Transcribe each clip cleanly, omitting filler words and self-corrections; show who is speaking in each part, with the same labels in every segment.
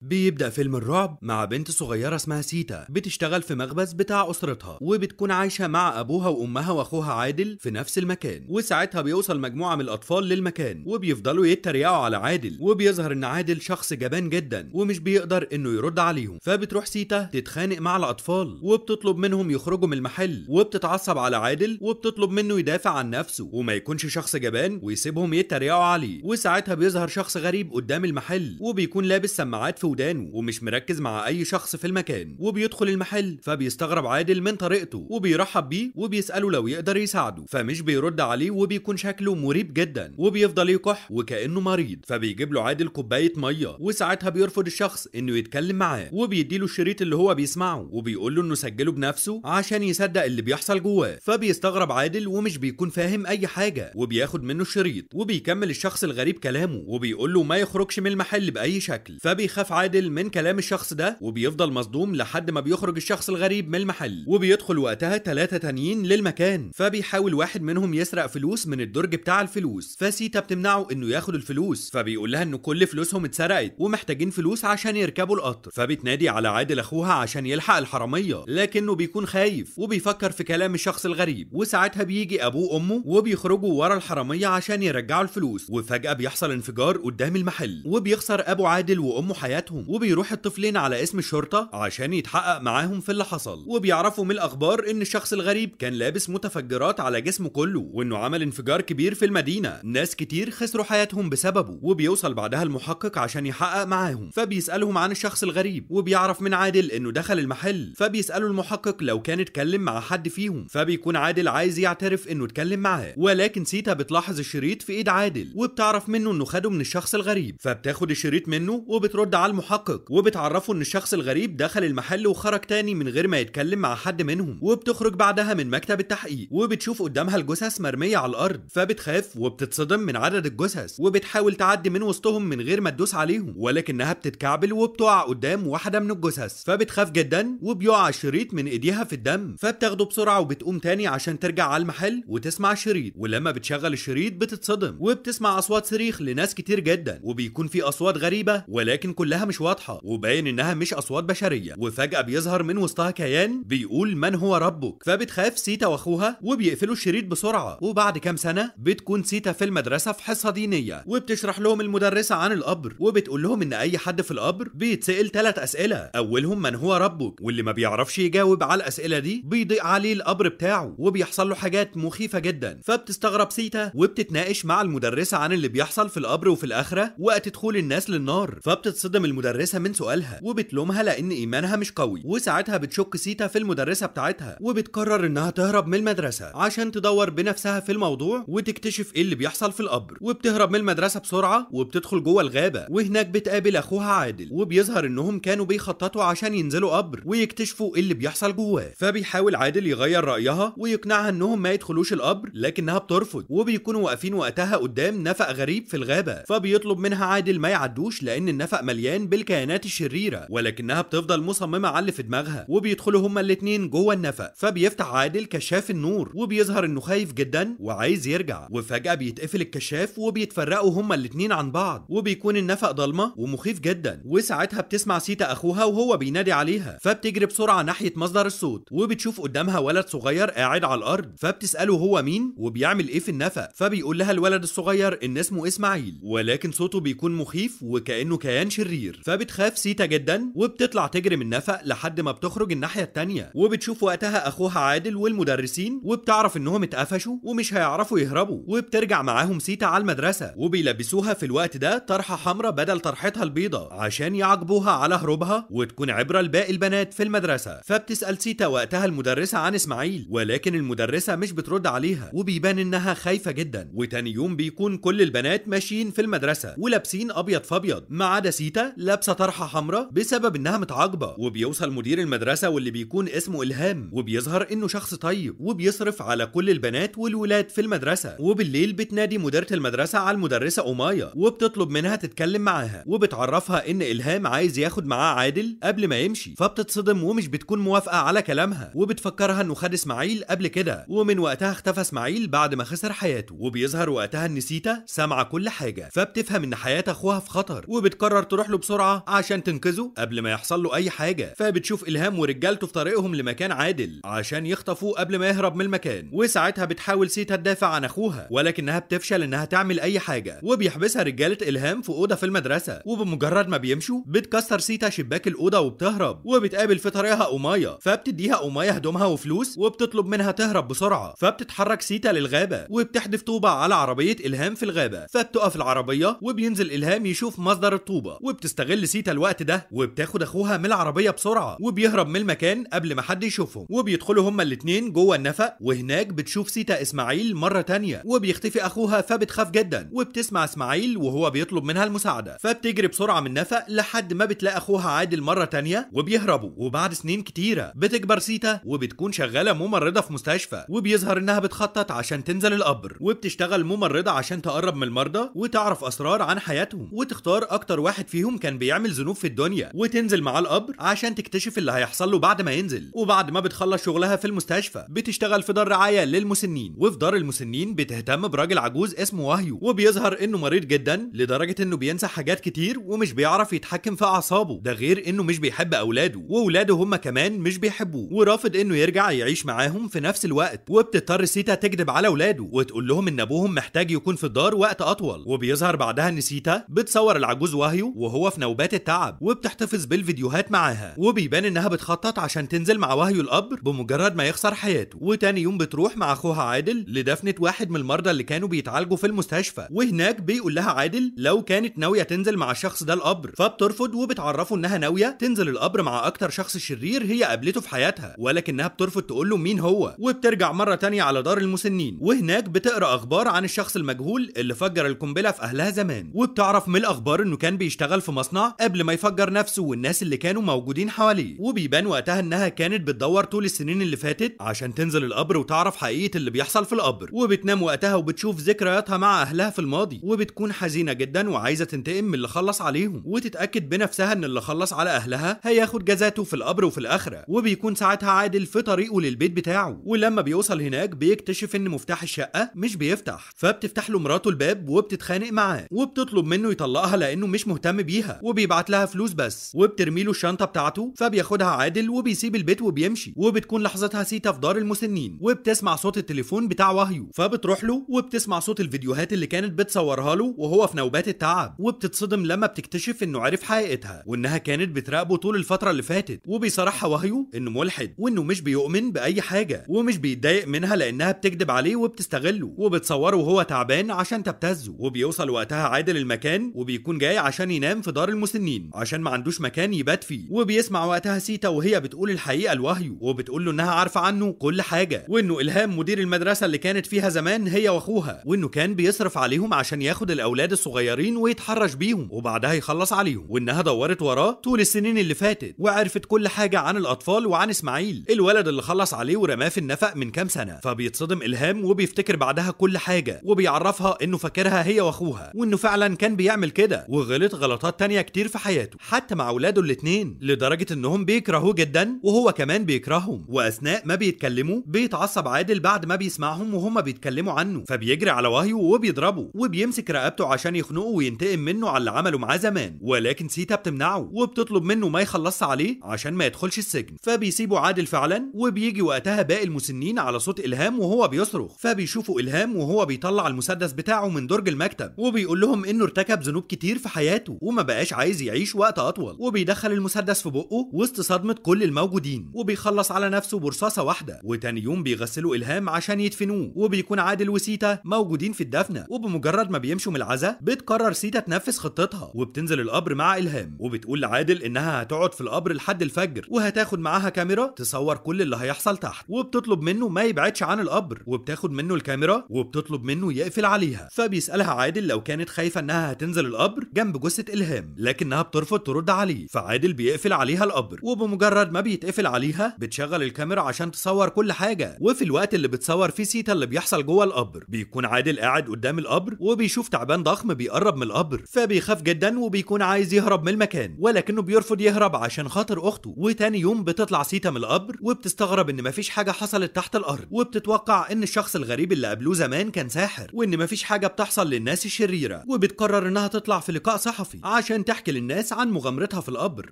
Speaker 1: بيبدأ فيلم الرعب مع بنت صغيرة اسمها سيتا بتشتغل في مخبز بتاع أسرتها، وبتكون عايشة مع أبوها وأمها وأخوها عادل في نفس المكان. وساعتها بيوصل مجموعة من الأطفال للمكان وبيفضلوا يتريقوا على عادل، وبيظهر إن عادل شخص جبان جدا ومش بيقدر إنه يرد عليهم. فبتروح سيتا تتخانق مع الأطفال وبتطلب منهم يخرجوا من المحل، وبتتعصب على عادل وبتطلب منه يدافع عن نفسه وما يكونش شخص جبان ويسيبهم يتريقوا عليه. وساعتها بيظهر شخص غريب قدام المحل وبيكون لابس سماعات في ودانه ومش مركز مع اي شخص في المكان، وبيدخل المحل. فبيستغرب عادل من طريقته وبيرحب بيه وبيسأله لو يقدر يساعده، فمش بيرد عليه وبيكون شكله مريب جدا وبيفضل يكح وكأنه مريض. فبيجيب له عادل كوباية مية، وساعتها بيرفض الشخص انه يتكلم معاه وبيديله الشريط اللي هو بيسمعه وبيقول له انه سجله بنفسه عشان يصدق اللي بيحصل جواه. فبيستغرب عادل ومش بيكون فاهم اي حاجة وبياخد منه الشريط، وبيكمل الشخص الغريب كلامه وبيقول له ما يخرجش من المحل باي شكل. فبيخاف عادل من كلام الشخص ده وبيفضل مصدوم لحد ما بيخرج الشخص الغريب من المحل. وبيدخل وقتها 3 تانيين للمكان، فبيحاول واحد منهم يسرق فلوس من الدرج بتاع الفلوس، فسيتا بتمنعه انه ياخد الفلوس، فبيقول لها ان كل فلوسهم اتسرقت ومحتاجين فلوس عشان يركبوا القطر. فبتنادي على عادل اخوها عشان يلحق الحرامية، لكنه بيكون خايف وبيفكر في كلام الشخص الغريب. وساعتها بيجي ابوه وامه وبيخرجوا ورا الحرامية عشان يرجعوا الفلوس، وفجأة بيحصل انفجار قدام المحل وبيخسر ابو عادل وامه حياتهم، وبيروح الطفلين على اسم الشرطة عشان يتحقق معاهم في اللي حصل. وبيعرفوا من الاخبار ان الشخص الغريب كان لابس متفجرات على جسمه كله وانه عمل انفجار كبير في المدينة، ناس كتير خسروا حياتهم بسببه. وبيوصل بعدها المحقق عشان يحقق معاهم، فبيسألهم عن الشخص الغريب وبيعرف من عادل انه دخل المحل. فبيسأله المحقق لو كان اتكلم مع حد فيهم، فبيكون عادل عايز يعترف انه اتكلم معاه، ولكن سيتا بتلاحظ الشريط في ايد عادل وبتعرف منه انه خده من الشخص الغريب. فبتاخد الشريط منه وبترد على المحقق وبتعرفه ان الشخص الغريب دخل المحل وخرج تاني من غير ما يتكلم مع حد منهم. وبتخرج بعدها من مكتب التحقيق وبتشوف قدامها الجثث مرمية على الارض، فبتخاف وبتتصدم من عدد الجثث وبتحاول تعدي من وسطهم من غير ما تدوس عليهم، ولكنها بتتكعبل وبتقع قدام واحدة من الجثث، فبتخاف جدا وبيقع الشريط من ايديها في الدم. فبتاخده بسرعة وبتقوم تاني عشان ترجع على المحل وتسمع الشريط، ولما بتشغل الشريط بتتصدم وبتسمع اصوات صريخ لناس كتير جدا، وبيكون في اصوات غريبة ولكن كلها مش واضحة وباين انها مش اصوات بشرية. وفجأة بيظهر من وسطها كيان بيقول من هو ربك، فبتخاف سيتا واخوها وبيقفلوا الشريط بسرعة. وبعد كام سنة بتكون سيتا في المدرسة في حصة دينية، وبتشرح لهم المدرسة عن القبر وبتقول لهم ان اي حد في القبر بيتسأل 3 اسئلة، اولهم من هو ربك، واللي ما بيعرفش يجاوب على الاسئلة دي بيضيق عليه القبر بتاعه وبيحصل له حاجات مخيفة جدا. فبتستغرب سيتا وبتتناقش مع المدرسة عن اللي بيحصل في القبر وفي الاخرة وقت دخول الناس للنار. فبتتصدم المدرسة من سؤالها وبتلومها لان ايمانها مش قوي. وساعتها بتشك سيتا في المدرسة بتاعتها وبتقرر انها تهرب من المدرسة عشان تدور بنفسها في الموضوع وتكتشف ايه اللي بيحصل في القبر. وبتهرب من المدرسة بسرعة وبتدخل جوه الغابة، وهناك بتقابل اخوها عادل، وبيظهر انهم كانوا بيخططوا عشان ينزلوا قبر ويكتشفوا ايه اللي بيحصل جواه. فبيحاول عادل يغير رأيها ويقنعها انهم ما يدخلوش القبر، لكنها بترفض، وبيكونوا واقفين وقتها قدام نفق غريب في الغابة. فبيطلب منها عادل ما يعدوش لان النفق مليان بالكائنات الشريرة، ولكنها بتفضل مصممة على اللي في دماغها، وبيدخلوا هما الاتنين جوه النفق. فبيفتح عادل كشاف النور وبيظهر انه خايف جدا وعايز يرجع، وفجأة بيتقفل الكشاف وبيتفرقوا هما الاتنين عن بعض، وبيكون النفق ضلمة ومخيف جدا. وساعتها بتسمع سيتا اخوها وهو بينادي عليها، فبتجري بسرعة ناحية مصدر الصوت وبتشوف قدامها ولد صغير قاعد على الارض. فبتسأله هو مين وبيعمل ايه في النفق، فبيقول لها الولد الصغير ان اسمه اسماعيل، ولكن صوته بيكون مخيف وكأنه كيان شرير. فبتخاف سيتا جدا وبتطلع تجري من النفق لحد ما بتخرج الناحية التانية، وبتشوف وقتها اخوها عادل والمدرسين وبتعرف انهم اتقفشوا ومش هيعرفوا يهربوا. وبترجع معاهم سيتا على المدرسة وبيلبسوها في الوقت ده طرحة حمراء بدل طرحتها البيضة عشان يعاقبوها على هروبها وتكون عبرة لباقي البنات في المدرسة. فبتسأل سيتا وقتها المدرسة عن اسماعيل، ولكن المدرسة مش بترد عليها وبيبان انها خايفة جدا. وتاني يوم بيكون كل البنات ماشيين في المدرسة ولابسين ابيض فابيض ما عدا سيتا لابسة طرحة حمراء بسبب انها متعاقبة. وبيوصل مدير المدرسة واللي بيكون اسمه إلهام، وبيظهر انه شخص طيب وبيصرف على كل البنات والولاد في المدرسة. وبالليل بتنادي مديرة المدرسة على المدرسة أومايا وبتطلب منها تتكلم معاها، وبتعرفها ان إلهام عايز ياخد معاه عادل قبل ما يمشي. فبتتصدم ومش بتكون موافقة على كلامها، وبتفكرها انه خد اسماعيل قبل كده، ومن وقتها اختفى اسماعيل بعد ما خسر حياته. وبيظهر وقتها ان سيتا سامعة كل حاجة، فبتفهم ان حياة اخوها في خطر، وبتقرر تروح له بسرعة بسرعة عشان تنقذه قبل ما يحصل له اي حاجة. فبتشوف الهام ورجالته في طريقهم لمكان عادل عشان يخطفوه قبل ما يهرب من المكان، وساعتها بتحاول سيتا تدافع عن اخوها ولكنها بتفشل انها تعمل اي حاجة، وبيحبسها رجاله الهام في اوضة في المدرسة. وبمجرد ما بيمشوا بتكسر سيتا شباك الاوضة وبتهرب، وبتقابل في طريقها أومايا، فبتديها أومايا هدومها وفلوس وبتطلب منها تهرب بسرعة. فبتتحرك سيتا للغابه وبتحدف طوبة على عربية الهام في الغابة، فبتقف العربية وبينزل الهام يشوف مصدر الطوبه، وبتستغل سيتا الوقت ده وبتاخد اخوها من العربية بسرعة وبيهرب من المكان قبل ما حد يشوفهم، وبيدخلوا هما الاثنين جوه النفق. وهناك بتشوف سيتا اسماعيل مرة تانية وبيختفي اخوها، فبتخاف جدا وبتسمع اسماعيل وهو بيطلب منها المساعدة، فبتجري بسرعة من النفق لحد ما بتلاقي اخوها عادل مرة تانية وبيهربوا. وبعد سنين كتيرة بتكبر سيتا وبتكون شغالة ممرضة في مستشفى، وبيظهر انها بتخطط عشان تنزل القبر، وبتشتغل ممرضة عشان تقرب من المرضى وتعرف اسرار عن حياتهم، وتختار اكتر واحد فيهم كان بيعمل ذنوب في الدنيا وتنزل معاه القبر عشان تكتشف اللي هيحصل له بعد ما ينزل. وبعد ما بتخلص شغلها في المستشفى بتشتغل في دار رعاية للمسنين، وفي دار المسنين بتهتم براجل عجوز اسمه واهيو، وبيظهر انه مريض جدا لدرجة انه بينسى حاجات كتير ومش بيعرف يتحكم في اعصابه، ده غير انه مش بيحب اولاده واولاده هم كمان مش بيحبوه، ورافض انه يرجع يعيش معاهم في نفس الوقت. وبتضطر سيتا تكذب على اولاده وتقول لهم ان ابوهم محتاج يكون في الدار وقت اطول. وبيظهر بعدها ان سيتا بتصور العجوز واهيو وهو في نوبات التعب وبتحتفظ بالفيديوهات معاها، وبيبان انها بتخطط عشان تنزل مع واهيو القبر بمجرد ما يخسر حياته. وتاني يوم بتروح مع اخوها عادل لدفنة واحد من المرضى اللي كانوا بيتعالجوا في المستشفى، وهناك بيقول لها عادل لو كانت ناوية تنزل مع الشخص ده القبر، فبترفض وبتعرفه انها ناوية تنزل القبر مع اكتر شخص شرير هي قابلته في حياتها، ولكنها بترفض تقول له مين هو. وبترجع مرة تانية على دار المسنين، وهناك بتقرا اخبار عن الشخص المجهول اللي فجر القنبلة في اهلها زمان، وبتعرف من الاخبار انه كان بيشتغل في مصنع قبل ما يفجر نفسه والناس اللي كانوا موجودين حواليه. وبيبان وقتها انها كانت بتدور طول السنين اللي فاتت عشان تنزل القبر وتعرف حقيقة اللي بيحصل في القبر. وبتنام وقتها وبتشوف ذكرياتها مع اهلها في الماضي، وبتكون حزينة جدا وعايزه تنتقم من اللي خلص عليهم، وتتاكد بنفسها ان اللي خلص على اهلها هياخد جزاته في القبر وفي الاخرة. وبيكون ساعتها عادل في طريقه للبيت بتاعه، ولما بيوصل هناك بيكتشف ان مفتاح الشقة مش بيفتح، فبتفتح له مراته الباب وبتتخانق معاه وبتطلب منه يطلقها لانه مش مهتم بيها، وبيبعت لها فلوس بس، وبترمي له الشنطة بتاعته، فبياخدها عادل وبيسيب البيت وبيمشي. وبتكون لحظتها سيتا في دار المسنين وبتسمع صوت التليفون بتاع واهيو، فبتروح له وبتسمع صوت الفيديوهات اللي كانت بتصورها له وهو في نوبات التعب، وبتتصدم لما بتكتشف انه عرف حقيقتها وانها كانت بتراقبه طول الفترة اللي فاتت. وبيصارحها واهيو انه ملحد وانه مش بيؤمن باي حاجة ومش بيتضايق منها لانها بتكذب عليه وبتستغله وبتصوره وهو تعبان عشان تبتزه. وبيوصل وقتها عادل المكان وبيكون جاي عشان ينام في دار المسنين عشان ما عندوش مكان يبات فيه، وبيسمع وقتها سيتا وهي بتقول الحقيقة لواهيو وبتقول له انها عارفه عنه كل حاجة، وانه الهام مدير المدرسة اللي كانت فيها زمان هي واخوها، وانه كان بيصرف عليهم عشان ياخد الاولاد الصغيرين ويتحرش بيهم وبعدها يخلص عليهم، وانها دورت وراه طول السنين اللي فاتت وعرفت كل حاجة عن الاطفال وعن اسماعيل الولد اللي خلص عليه ورماه في النفق من كام سنة. فبيتصدم الهام وبيفتكر بعدها كل حاجة، وبيعرفها انه فاكرها هي واخوها وانه فعلا كان بيعمل كده وغلط غلطات تانية كتير في حياته حتى مع اولاده الاتنين، لدرجة انهم بيكرهوه جدا وهو كمان بيكرههم. واثناء ما بيتكلموا بيتعصب عادل بعد ما بيسمعهم وهما بيتكلموا عنه، فبيجري على واهيو وبيضربه وبيمسك رقبته عشان يخنقه وينتقم منه على اللي عمله معاه زمان، ولكن سيتا بتمنعه وبتطلب منه ما يخلصش عليه عشان ما يدخلش السجن، فبيسيبه عادل فعلا. وبيجي وقتها باقي المسنين على صوت الهام وهو بيصرخ، فبيشوفوا الهام وهو بيطلع المسدس بتاعه من درج المكتب وبيقول لهم انه ارتكب ذنوب كتير في حياته وما بقاش عايز يعيش وقت اطول، وبيدخل المسدس في بقه وسط صدمة كل الموجودين وبيخلص على نفسه برصاصه واحدة. وتاني يوم بيغسلوا الهام عشان يدفنوه، وبيكون عادل وسيتا موجودين في الدفنه، وبمجرد ما بيمشوا من العزا بتقرر سيتا تنفذ خطتها وبتنزل القبر مع الهام، وبتقول لعادل انها هتقعد في القبر لحد الفجر وهتاخد معاها كاميرا تصور كل اللي هيحصل تحت، وبتطلب منه ما يبعدش عن القبر، وبتاخد منه الكاميرا وبتطلب منه يقفل عليها. فبيسألها عادل لو كانت خايفة انها هتنزل القبر جنب جثة الهام، لكنها بترفض ترد عليه، فعادل بيقفل عليها القبر، وبمجرد ما بيتقفل عليها بتشغل الكاميرا عشان تصور كل حاجة. وفي الوقت اللي بتصور فيه سيتا اللي بيحصل جوه القبر بيكون عادل قاعد قدام القبر وبيشوف تعبان ضخم بيقرب من القبر، فبيخاف جدا وبيكون عايز يهرب من المكان، ولكنه بيرفض يهرب عشان خاطر اخته. وتاني يوم بتطلع سيتا من القبر وبتستغرب ان مفيش حاجة حصلت تحت الارض، وبتتوقع ان الشخص الغريب اللي قابلوه زمان كان ساحر وان مفيش حاجة بتحصل للناس الشريرة، وبتقرر انها تطلع في لقاء صحفي عشان عشان تحكي للناس عن مغامرتها في القبر،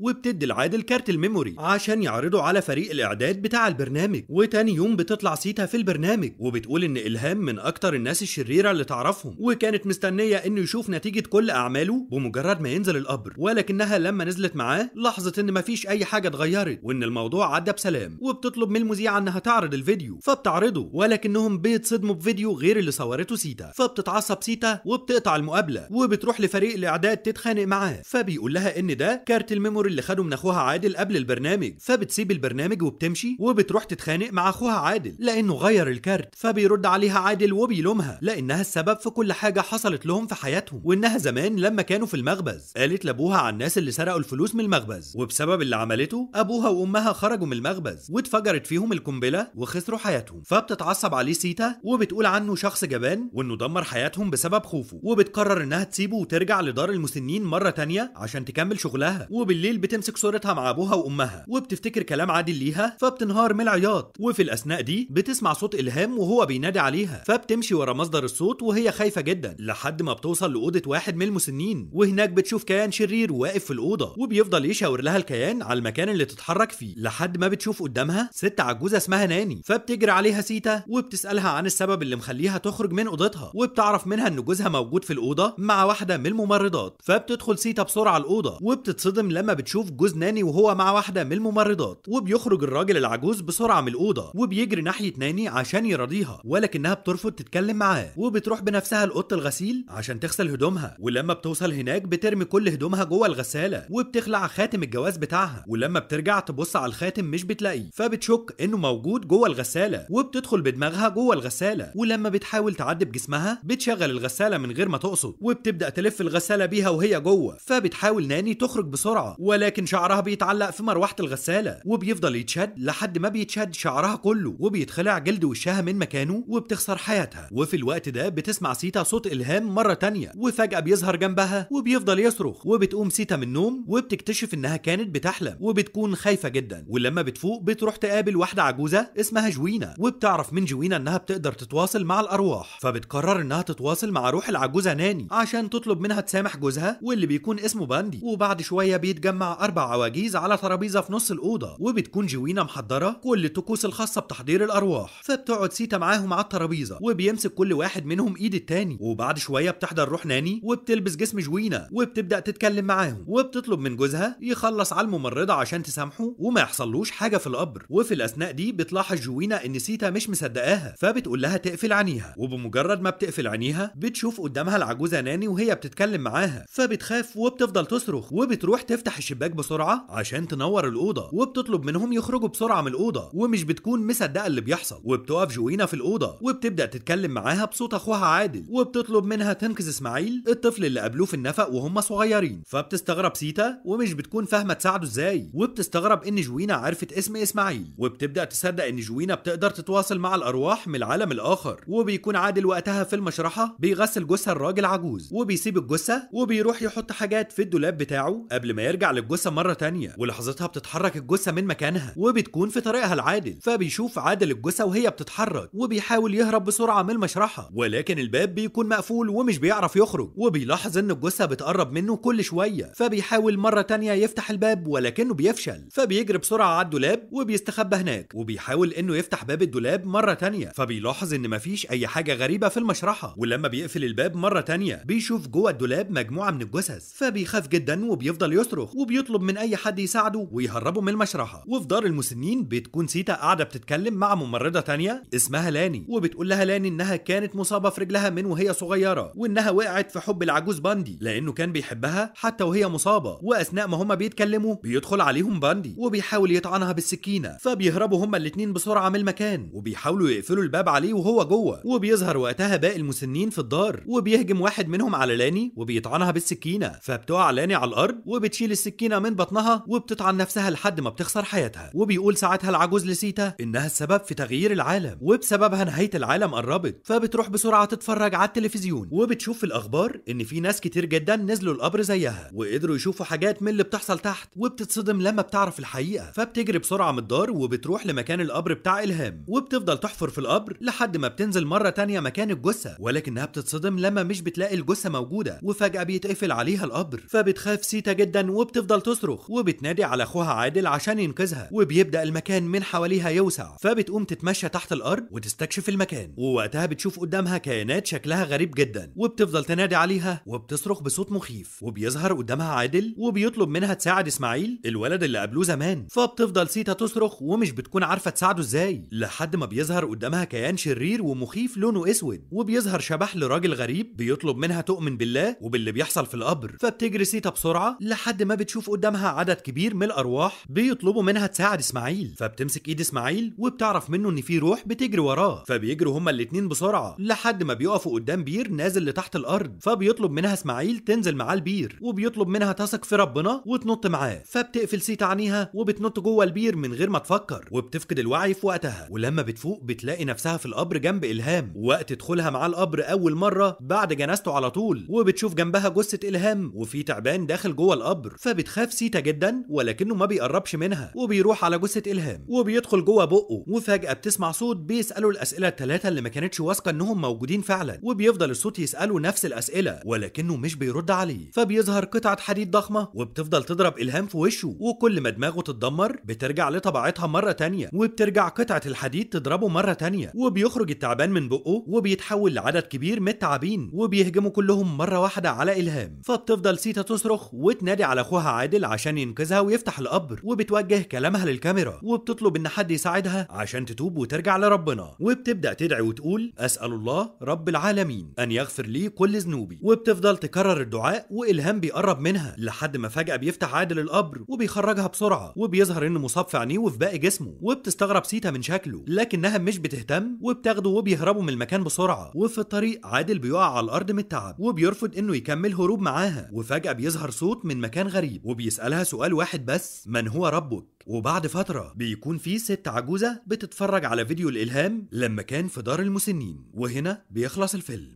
Speaker 1: وبتدي لعادل كارت ال memory عشان يعرضه على فريق الاعداد بتاع البرنامج. وتاني يوم بتطلع سيتا في البرنامج وبتقول ان الهام من اكتر الناس الشريرة اللي تعرفهم، وكانت مستنيه انه يشوف نتيجة كل اعماله بمجرد ما ينزل القبر، ولكنها لما نزلت معاه لاحظت ان مفيش اي حاجة اتغيرت وان الموضوع عدى بسلام. وبتطلب من المذيعه انها تعرض الفيديو فبتعرضه، ولكنهم بيتصدموا بفيديو غير اللي صورته سيتا. فبتتعصب سيتا وبتقطع المقابلة وبتروح لفريق الاعداد تتخانق معاه، فبيقول لها ان ده كارت ال memory اللي خده من اخوها عادل قبل البرنامج. فبتسيب البرنامج وبتمشي وبتروح تتخانق مع اخوها عادل لانه غير الكارت. فبيرد عليها عادل وبيلومها لانها السبب في كل حاجة حصلت لهم في حياتهم، وانها زمان لما كانوا في المخبز قالت لابوها عن الناس اللي سرقوا الفلوس من المخبز، وبسبب اللي عملته ابوها وامها خرجوا من المخبز واتفجرت فيهم القنبلة وخسروا حياتهم. فبتتعصب عليه سيتا وبتقول عنه شخص جبان وانه دمر حياتهم بسبب خوفه، وبتقرر انها تسيبه وترجع لدار المسنين مرة تانية عشان تكمل شغلها. وبالليل بتمسك صورتها مع ابوها وامها وبتفتكر كلام عادل ليها فبتنهار من العياط. وفي الاثناء دي بتسمع صوت الهام وهو بينادي عليها، فبتمشي ورا مصدر الصوت وهي خايفة جدا لحد ما بتوصل لاوضه واحد من المسنين، وهناك بتشوف كيان شرير واقف في الاوضة وبيفضل يشاور لها الكيان على المكان اللي تتحرك فيه لحد ما بتشوف قدامها ست عجوزه اسمها ناني. فبتجري عليها سيتا وبتسالها عن السبب اللي مخليها تخرج من اوضتها، وبتعرف منها ان جوزها موجود في الاوضة مع واحدة من الممرضات. فبتدخل سيتا بسرعة الاوضة وبتتصدم لما بتشوف جوز ناني وهو مع واحدة من الممرضات، وبيخرج الراجل العجوز بسرعة من الاوضة وبيجري ناحية ناني عشان يراضيها، ولكنها بترفض تتكلم معاه وبتروح بنفسها لاوضه الغسيل عشان تغسل هدومها. ولما بتوصل هناك بترمي كل هدومها جوه الغسالة وبتخلع خاتم الجواز بتاعها، ولما بترجع تبص على الخاتم مش بتلاقيه، فبتشك انه موجود جوه الغسالة وبتدخل بدماغها جوه الغسالة، ولما بتحاول تعدي بجسمها بتشغل الغسالة من غير ما تقصد وبتبدا تلف الغسالة بيها وهي جوه. فبتحاول ناني تخرج بسرعة ولكن شعرها بيتعلق في مروحة الغسالة وبيفضل يتشد لحد ما بيتشد شعرها كله وبيتخلع جلد وشها من مكانه وبتخسر حياتها. وفي الوقت ده بتسمع سيتا صوت الهام مرة تانية، وفجاة بيظهر جنبها وبيفضل يصرخ، وبتقوم سيتا من النوم وبتكتشف انها كانت بتحلم وبتكون خايفة جدا. ولما بتفوق بتروح تقابل واحدة عجوزه اسمها جوينا، وبتعرف من جوينا انها بتقدر تتواصل مع الارواح، فبتقرر انها تتواصل مع روح العجوزة ناني عشان تطلب منها تسامح جوزها واللي بيكون اسمه باندي. وبعد شوية بيتجمع 4 عواجيز على ترابيزة في نص الاوضة، وبتكون جوينا محضرة كل الطقوس الخاصة بتحضير الارواح. فبتقعد سيتا معاهم على الترابيزة وبيمسك كل واحد منهم ايد التاني، وبعد شوية بتحضر روح ناني وبتلبس جسم جوينا وبتبدا تتكلم معاهم، وبتطلب من جوزها يخلص على الممرضة عشان تسامحه وما يحصلوش حاجة في القبر. وفي الاثناء دي بتلاحظ جوينا ان سيتا مش مصدقاها، فبتقول لها تقفل عينيها، وبمجرد ما بتقفل عينيها بتشوف قدامها العجوزة ناني وهي بتتكلم معاها، فبتخاف وبتفضل تصرخ وبتروح تفتح الشباك بسرعة عشان تنور الاوضة، وبتطلب منهم يخرجوا بسرعة من الاوضة ومش بتكون مصدقه اللي بيحصل. وبتقف جوينا في الاوضة وبتبدا تتكلم معاها بصوت اخوها عادل، وبتطلب منها تنقذ اسماعيل الطفل اللي قابلوه في النفق وهم صغيرين. فبتستغرب سيتا ومش بتكون فاهمه تساعده ازاي، وبتستغرب ان جوينا عرفت اسم اسماعيل، وبتبدا تصدق ان جوينا بتقدر تتواصل مع الارواح من العالم الاخر. وبيكون عادل وقتها في المشرحه بيغسل جثة الراجل عجوز، وبيسيب الجثة وبيروح يحط حاجات في الدولاب بتاعه قبل ما يرجع للجثه مرة تانية. ولحظتها بتتحرك الجثة من مكانها وبتكون في طريقها لعادل، فبيشوف عادل الجثة وهي بتتحرك وبيحاول يهرب بسرعة من المشرحه، ولكن الباب بيكون مقفول ومش بيعرف يخرج، وبيلاحظ ان الجثة بتقرب منه كل شوية، فبيحاول مرة تانية يفتح الباب ولكنه بيفشل، فبيجري بسرعة على الدولاب وبيستخبى هناك، وبيحاول انه يفتح باب الدولاب مرة تانية، فبيلاحظ ان مفيش اي حاجة غريبة في المشرحه. ولما بيقفل الباب مرة تانية بيشوف جوه الدولاب مجموعة من الجثث، فبيخاف جدا وبيفضل يصرخ وبيطلب من اي حد يساعده ويهربه من المشرحه. وفي دار المسنين بتكون سيتا قاعدة بتتكلم مع ممرضة تانية اسمها لاني، وبتقول لها لاني انها كانت مصابه في رجلها من وهي صغيرة، وانها وقعت في حب العجوز باندي لانه كان بيحبها حتى وهي مصابه. واثناء ما هما بيتكلموا بيدخل عليهم باندي وبيحاول يطعنها بالسكينة، فبيهربوا هما الاتنين بسرعة من المكان وبيحاولوا يقفلوا الباب عليه وهو جوه. وبيظهر وقتها باقي المسنين في الدار، وبيهجم واحد منهم على لاني وبيطعنها بالسكينة، فبتقع لاني على الارض وبتشيل السكينة من بطنها وبتطعن نفسها لحد ما بتخسر حياتها. وبيقول ساعتها العجوز لسيتا انها السبب في تغيير العالم وبسببها نهاية العالم قربت، فبتروح بسرعة تتفرج على التلفزيون وبتشوف في الاخبار ان في ناس كتير جدا نزلوا القبر زيها وقدروا يشوفوا حاجات من اللي بتحصل تحت، وبتتصدم لما بتعرف الحقيقة، فبتجري بسرعة من الدار وبتروح لمكان القبر بتاع الهام، وبتفضل تحفر في القبر لحد ما بتنزل مرة تانية مكان الجثة، ولكنها بتتصدم لما مش بتلاقي الجثة موجودة، وفجاة بيتقفل عليها القبر. القبر. فبتخاف سيتا جدا وبتفضل تصرخ وبتنادي على اخوها عادل عشان ينقذها، وبيبدأ المكان من حواليها يوسع، فبتقوم تتمشى تحت الارض وتستكشف المكان، ووقتها بتشوف قدامها كائنات شكلها غريب جدا، وبتفضل تنادي عليها وبتصرخ بصوت مخيف. وبيظهر قدامها عادل وبيطلب منها تساعد اسماعيل الولد اللي قابلوه زمان، فبتفضل سيتا تصرخ ومش بتكون عارفه تساعده ازاي، لحد ما بيظهر قدامها كيان شرير ومخيف لونه اسود، وبيظهر شبح لراجل غريب بيطلب منها تؤمن بالله وباللي بيحصل في القبر. فبتجري سيتا بسرعة لحد ما بتشوف قدامها عدد كبير من الارواح بيطلبوا منها تساعد اسماعيل، فبتمسك ايد اسماعيل وبتعرف منه ان في روح بتجري وراه، فبيجروا هما الاتنين بسرعة لحد ما بيقفوا قدام بير نازل لتحت الارض، فبيطلب منها اسماعيل تنزل معاه البير، وبيطلب منها تثق في ربنا وتنط معاه. فبتقفل سيتا عينيها وبتنط جوه البير من غير ما تفكر، وبتفقد الوعي في وقتها. ولما بتفوق بتلاقي نفسها في القبر جنب الهام، وقت دخولها معاه القبر اول مرة بعد جنازته على طول، وبتشوف جنبها جثة الهام وفي تعبان داخل جوه القبر. فبتخاف سيتا جدا ولكنه ما بيقربش منها، وبيروح على جثة الهام وبيدخل جوه بقه، وفجاة بتسمع صوت بيساله الاسئلة الثلاثة اللي ما كانتش واثقة انهم موجودين فعلا، وبيفضل الصوت يساله نفس الاسئلة ولكنه مش بيرد عليه. فبيظهر قطعه حديد ضخمة وبتفضل تضرب الهام في وشه، وكل ما دماغه تتدمر بترجع لطبيعتها مرة تانية، وبترجع قطعه الحديد تضربه مرة تانية، وبيخرج التعبان من بقه وبيتحول لعدد كبير من التعابين وبيهجموا كلهم مرة واحدة على الهام. فبتفضل سيتا تصرخ وتنادي على اخوها عادل عشان ينقذها ويفتح القبر، وبتوجه كلامها للكاميرا وبتطلب ان حد يساعدها عشان تتوب وترجع لربنا، وبتبدا تدعي وتقول اسال الله رب العالمين ان يغفر لي كل ذنوبي، وبتفضل تكرر الدعاء، والهام بيقرب منها لحد ما فجاة بيفتح عادل القبر وبيخرجها بسرعة، وبيظهر انه مصاب في عينيه وفي باقي جسمه، وبتستغرب سيتا من شكله لكنها مش بتهتم وبتاخده وبيهربوا من المكان بسرعة. وفي الطريق عادل بيقع على الارض من التعب وبيرفض انه يكمل هروب معاها، وفجاة بيظهر صوت من مكان غريب وبيسالها سؤال واحد بس، من هو ربك؟ وبعد فترة بيكون في ست عجوزة بتتفرج على فيديو الإلهام لما كان في دار المسنين، وهنا بيخلص الفيلم.